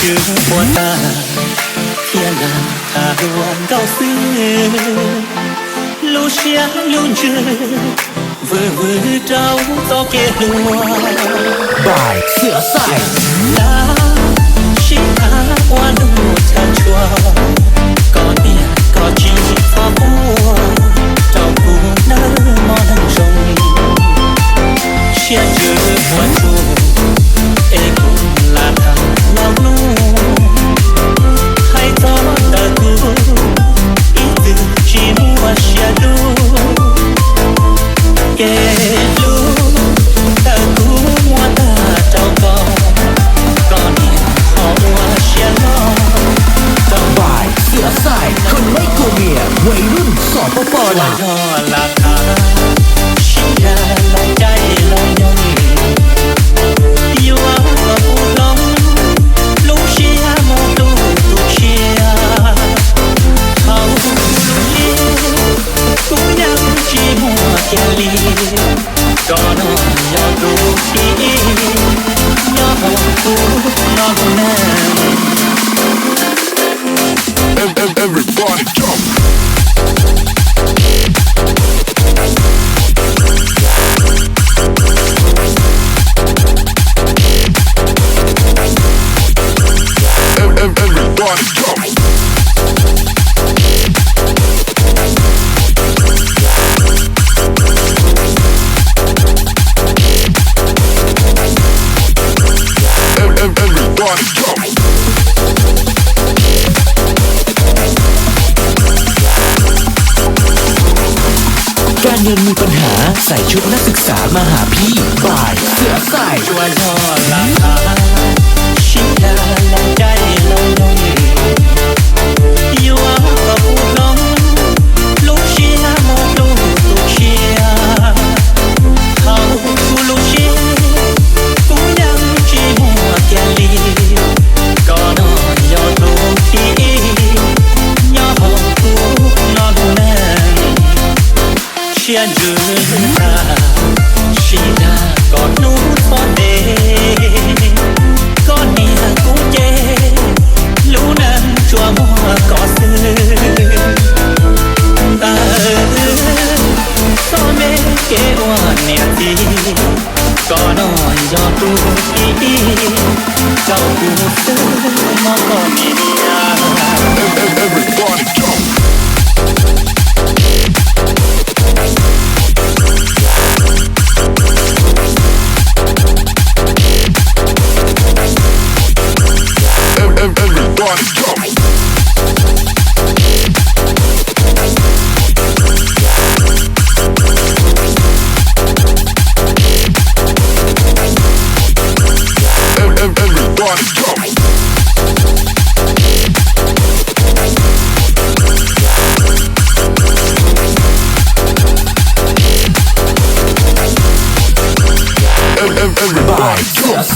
Ua tag thiab lam tham dua nkauj xwb, lub siab lub ntsws vwm vwm rau txoj kev hlua. Tab sis tham ua lub chaw tshua, koj niam koj tsis txhob quaj rau kuv nawb mog neej zoo. Siab ntsws puas tsuaj es kuv lam tham ua lub, hais txog ntawm kuv ib txwm tsis muaj siab dub. Kev hlub ntawm kuv muab tag rau koj, koj niam ho ua siab loj rau. Xiam Xais, con Maiv Kua Mias, Vej Lub Xom Pov Poj Lam. Tsuas yog lam tham sib dag los caij los nyoog, yuav kom kuv hloov lub siab mus tu tus tshiab. Thaum kuv lub siab kuv yeej tsis muaj kiag li, koj no yog tus thib ib nyob hauv kuv no lub neej. Everybody jump. Everybody jump. Everybody jump.การเงินมีปัญหา ใส่ชุดนักศึกษามาหาพี่ บาย เสือใส่ Tsuas yog lam tham sib dag los caij los nyoog, yuav kom kuv hloov lub siab mus tu tus tshiab. Thaum kuv lub siab kuv yeej tsis muaj kiag li, koj no yog tus thib ib nyob hauv kuv no lub neej. Siab ntsws tag, sib dag kom hnub txhob ntev. Koj niam kuv ces lub neej tsuas muaj koj xwb. Ntawm wb txoj me kev ua niam txiv, koj no yog tus thib ib rau kuv xwb mog koj niam. Everybody jump. Everybody jump. Everybody jump. Everybody jump.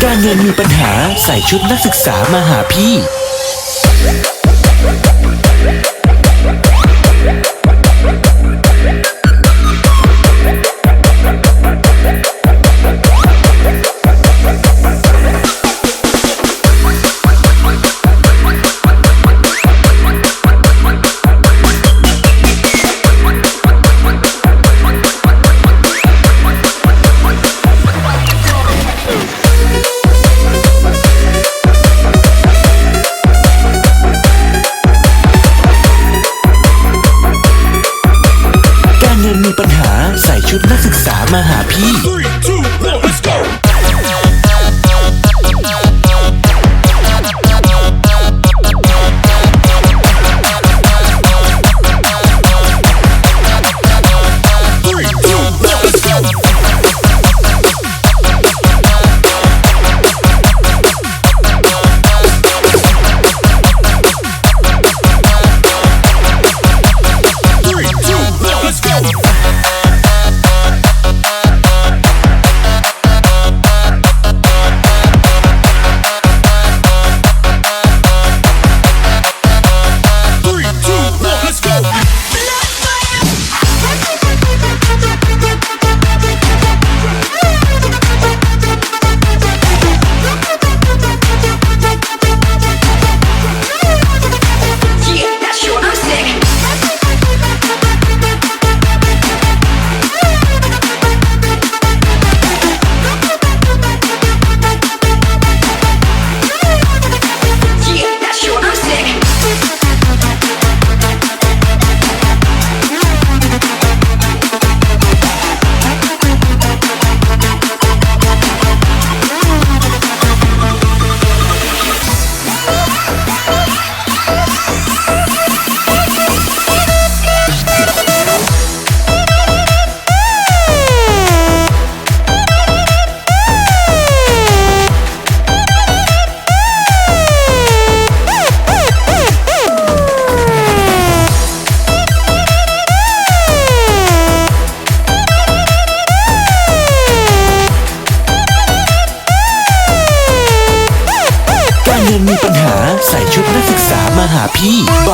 การเงินมีปัญหา ใส่ชุดนักศึกษามาหาพี่ การเงินมีปัญหา ใส่ชุดนักศึกษามาหาพี่ Three, two, one, let's go. การเงินมีปัญหา ใส่ชุดนักศึกษามาหาพี่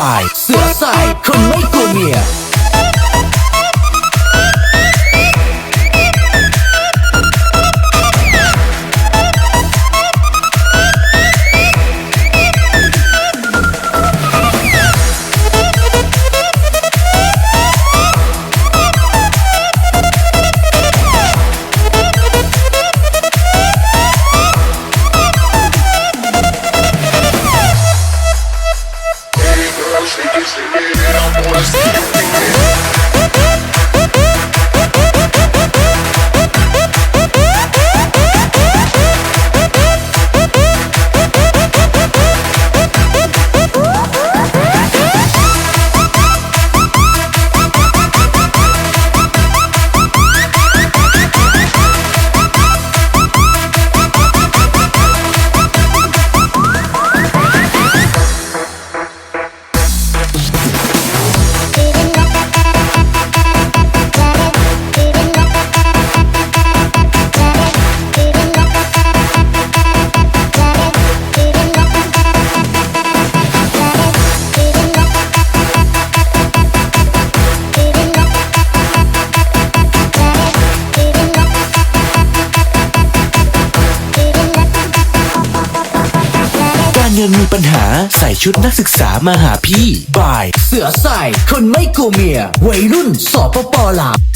Bài sửa sai không mấy cua mìa. การเงินมีปัญหา ใส่ชุดนักศึกษามาหาพี่ บ่าย เสือใส่คนไม่กลัวเมีย วัยรุ่น สปป ลาว